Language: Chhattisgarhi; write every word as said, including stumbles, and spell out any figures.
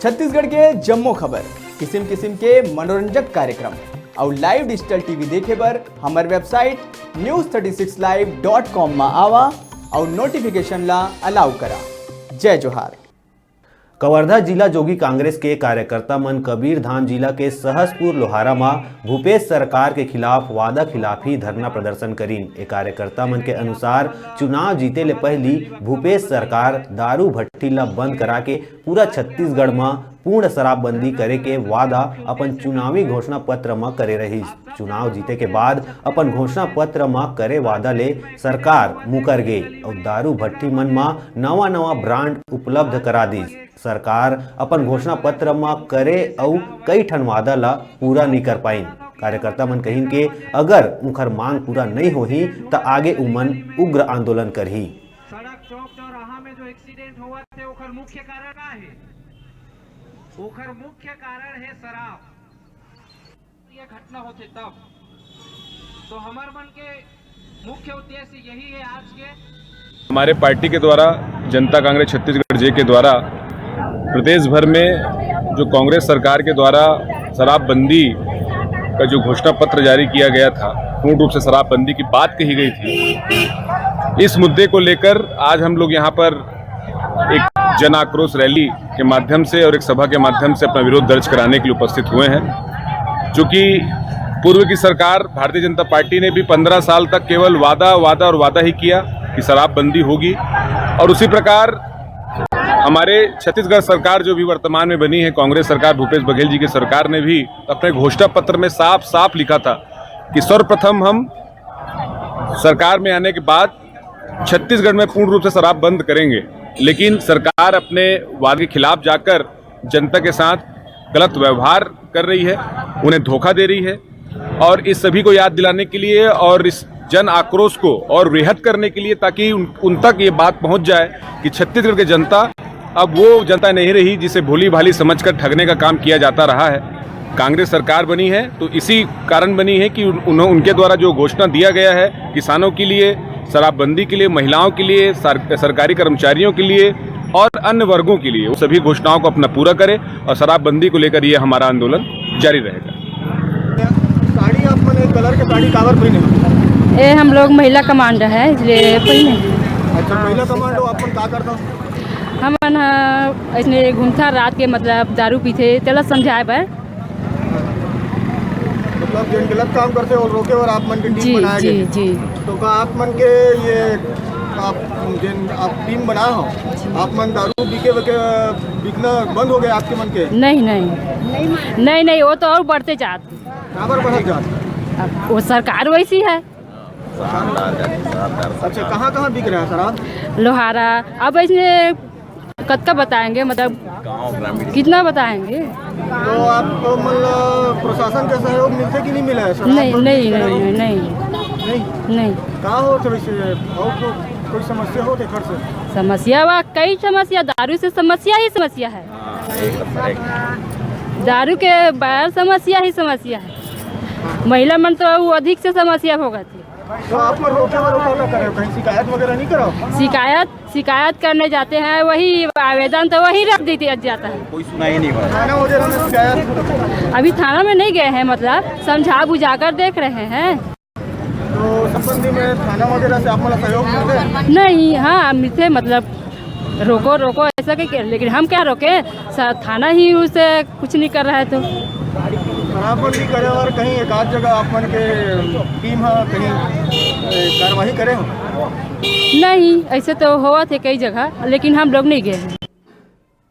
छत्तीसगढ़ के जम्मो खबर, किसिम किसिम के मनोरंजक कार्यक्रम अउ live digital T V देखे बर हमर website news thirty six live dot com म आवा अउ notification ला allow करा। जय जोहार। कवर्धा जिला जोगी कांग्रेस के कार्यकर्ता मन कबीरधाम जिला के सहसपुर लोहारा म भूपेश सरकार के खिलाफ वादा खिलाफी धरना प्रदर्शन करीन। ए कार्यकर्ता मन के अनुसार, चुनाव जीते ले पहिली भूपेश सरकार दारू भट्टी ल बंद करा के पूरा छत्तीसगढ़ म पूर्ण शराबबंदी करे के वादा अपन चुनावी घोषणा पत्र म करे रहिस। चुनाव जीते के बाद अपन घोषणा पत्र म करे वादा ले सरकार मुकर गे अउ दारू भट्टी मन म नवा-नवा brand उपलब्ध करा दिस। सरकार अपन घोषणा पत्र म करे अउ कई ठन वादा ल पूरा नइ कर पाइन। कार्यकर्ता मन कहिन के अगर उंखर मांग पूरा नइ होही, त आगे उमन उग्र आंदोलन करही। सड़क चौक चौराहा में जो एक्सीडेंट होवत हे, ओखर मुख्य कारण का हे? ओखर मुख्य कारण हे शराब। ये घटना होथे तब तो हमर मन के मुख्य उद्देश्य यही है आज के। हमारे पार्टी के द्वारा, जनता कांग्रेस छत्तीसगढ़ जे के द्वारा प्रदेश भर में जो कांग्रेस सरकार के द्वारा शराबबंदी का जो घोषणा पत्र जारी किया गया था, पूर्ण रूप से शराबबंदी की बात कही गई थी, इस मुद्दे को लेकर आज हम लोग यहाँ पर एक जन आक्रोश रैली के माध्यम से और एक सभा के माध्यम से अपना विरोध दर्ज कराने के लिए उपस्थित हुए हैं। चूंकि पूर्व की सरकार, भारतीय जनता पार्टी ने भी पन्द्रह साल तक केवल वादा, वादा और वादा ही किया कि शराबबंदी होगी, और उसी प्रकार हमारे छत्तीसगढ़ सरकार जो भी वर्तमान में बनी है, कांग्रेस सरकार, भूपेश बघेल जी की सरकार ने भी अपने घोषणा पत्र में साफ साफ लिखा था कि सर्वप्रथम हम सरकार में आने के बाद छत्तीसगढ़ में पूर्ण रूप से शराब बंद करेंगे, लेकिन सरकार अपने वादे के खिलाफ जाकर जनता के साथ गलत व्यवहार कर रही है, उन्हें धोखा दे रही है। और इस सभी को याद दिलाने के लिए और इस जन आक्रोश को और वृहद करने के लिए, ताकि उन, उन तक ये बात पहुंच जाए कि छत्तीसगढ़ की जनता अब वो जनता नहीं रही जिसे भोली भाली समझकर ठगने का काम किया जाता रहा है। कांग्रेस सरकार बनी है तो इसी कारण बनी है कि उन, उन्हों-, उनके द्वारा जो घोषणा दिया गया है किसानों के लिए, शराबबंदी के लिए, महिलाओं के लिए, सर-, सरकारी कर्मचारियों के लिए और अन्य वर्गों के लिए, वो सभी घोषणाओं को अपना पूरा करें और शराबबंदी को लेकर ये हमारा आंदोलन जारी रहेगा। साड़ी आप मन एक कलर के साड़ी काबर पहिने हो? ए, हम लोग महिला कमांडर है, इसलिए पहिने। अच्छा, महिला कमांडो आप मन का करता? हमन ह अइसने घूमथन रात के, मतलब दारू पीथे, तेला समझाए बर। मतलब जेन गलत काम करथे, वो रोके बर आप मन के टीम जी, बनाए जी, गए। जी। तो का आप मन के ये आप जेन आप टीम बनाए हो, आप मन दारू बिके, बिके, बिकना बंद हो गए आपके मन के? नहीं, नहीं। नहीं, नहीं, वो तो और बढ़ते जात। काबर बढ़त जात? अब वो सरकार वैसी है। अच्छा, कहाँ, कहाँ बिक रहा है शराब? लोहारा। अब इसमें कतका बताएंगे, मतलब गाँव ग्रामीण। कितना बताएंगे? तो आपको मतलब प्रशासन का सहयोग मिलते कि नहीं मिला है शराब नहीं, पर नहीं, बिक रहा नहीं, है? नहीं। नहीं? नहीं। का होत हे वैसे? और को-, कोई समस्या होत हे घर से? समस्या बा, कई समस्या, दारू से समस्या ही समस्या है। हाँ, एक नंबर, एक। दारू के बगैर समस्या ही समस्या है। महिला मन तो वो अधिक से समस्या भोगत हे। तो आप मन रोके बर का करे हो? कहीं शिकायत वगैरह नहीं कराओ? शिकायत, शिकायत करने जाते हैं, वही आवेदन तो वही रख देते जाता है। कोई सुनाई नहीं हुआ। थाना वगैरह में शिकायत? अभी थाना में नहीं गए हैं, मतलब समझा बुझा कर देख रहे हैं। तो संबंधी में थाना वगैरह से आप मन ला सहयोग मिलते हैं? नहीं, हाँ, मिलते, मतलब रोको, रोको, ऐसा कह के, लेकिन हम क्या रोके? सा-, थाना ही उसे कुछ नहीं कर रहा है तो। शराबबंदी करे बर कहीं एक आध जगह आप मन के टीम हा कहीं, ए, कार्रवाई करे हो? नहीं, ऐसे तो होवत हे कई जगह, लेकिन हम लोग नहीं गए हैं।